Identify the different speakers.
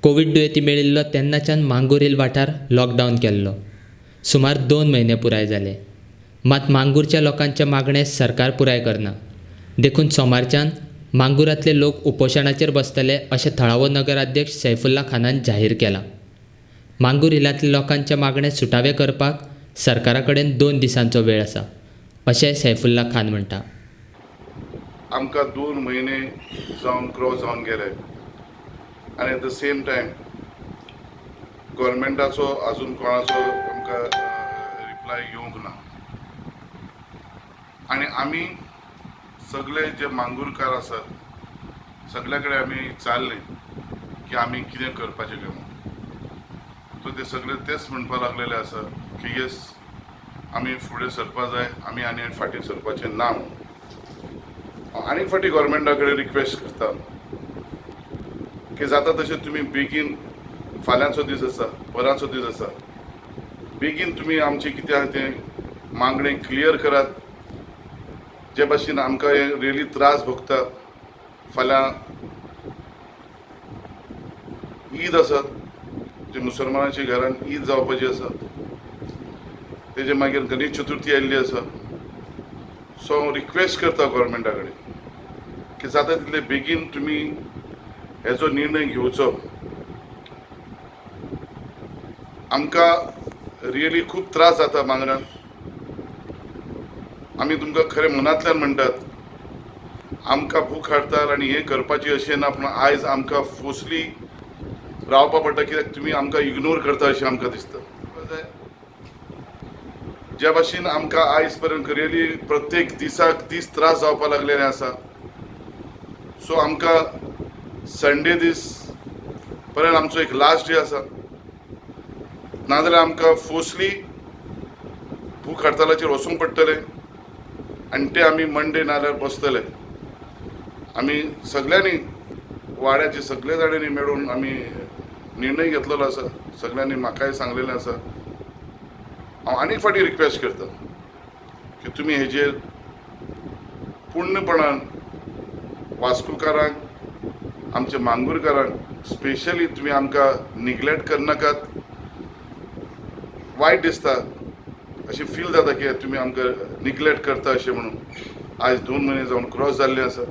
Speaker 1: Covid दुयेंती मेळिल्लो तेन्नाच्यान मांगूर हिल वाठार लॉकडावन केल्लो. सुमार 2 म्हयने पुराय जाले. मात मांगूरच्या लोकांचे मागणें सरकार पुराय करना. देखून सोमारच्यान मांगूरांतले लोक उपोशणाचेर बसतले अशें थळावो नगराध्यक्ष सैफुल्ला खानान जाहीर केलां. मांगूर हिलांतल्या लोकांचे मागणें सुटावे करपाक सरकारा कडेन 2 दिसांचो वेळ आसा अशें सैफुल्ला खान म्हणटा.
Speaker 2: आमकां 2 म्हयने जावन क्रॉस जावन गेले आनी एट the same time गव्हर्मेंटाचो अजून कोणाचो आमकां रिप्लाय येवंक ना. आनी आमी सगळे जे मांगूरकार आसात सगल्या कडेन आमी विचारलें की आमी कितें करपाचें काय म्हणून. सो ते सगळे तेच म्हणपाक लागलेले आसा की येस आमी फुडें सरपा जाय, आमी आनी फाटीं सरपाचें ना म्हणून. हांव आनीक फाटीं गव्हर्मेंटा कडेन रिक्वेस्ट करता की जाता तशें तुमी बेगीन, फाल्यांचो दीस आसा, परांचो दीस आसा, बेगीन तुमी आमचें कितें आहा तें मागणें क्लियर करात. जे भाशेन आमकां हे रियली त्रास भोगता. फाल्यां ईद आसा, जे मुसलमानाच्या घरान ईद जावपाची आसा, तेजे मागीर गणेश चतुर्थी आयिल्ली आसा. सो हांव रिक्वेस्ट करता गव्हर्मेंटा कडेन की जाता तितले बेगीन तुमी हेजो निर्णय घेवचो. आमकां रियली खूब त्रास जाता मांगरान. आमी तुमकां खरें मनांतल्यान म्हणटात, आमकां भूक हडताल आनी हें करपाची अशें ना, पूण आयज आमकां फोर्सली रावपा पडटा कित्याक तुमी आमकां इग्नोर करता अशें आमकां दिसता. ज्या भाशेन आमकां आयज पर्यंत रियली प्रत्येक दिसाक दीस त्रास जावपा लागलेले आसा. सो आमकां संडे दीस पर्यंत आमचो एक लास्ट डे आसा, नाजाल्यार आमकां फोर्सली भूक हडतालाचेर वचूंक पडटलें आनी ते आमी मंडे नाल्यार बसतले. आमी सगळ्यांनी वाड्याचे सगळे जाणांनी मेळून आमी निर्णय घेतलेलो आसा, सगळ्यांनी म्हाकाय सांगलेलें आसा. हांव आनीक फाटीं रिक्वेस्ट करता की तुमी हेजेर पूर्णपणान वास्कोकारांक, आमच्या मांगूरकारांक स्पेशली तुमी आमकां निग्लेक्ट करनाकात. वायट दिसता, अशें फील जाता की तुमी आमकां निग्लेक्ट करता अशें म्हणून. आयज 2 म्हयने जावन क्रॉस जाल्ले आसा.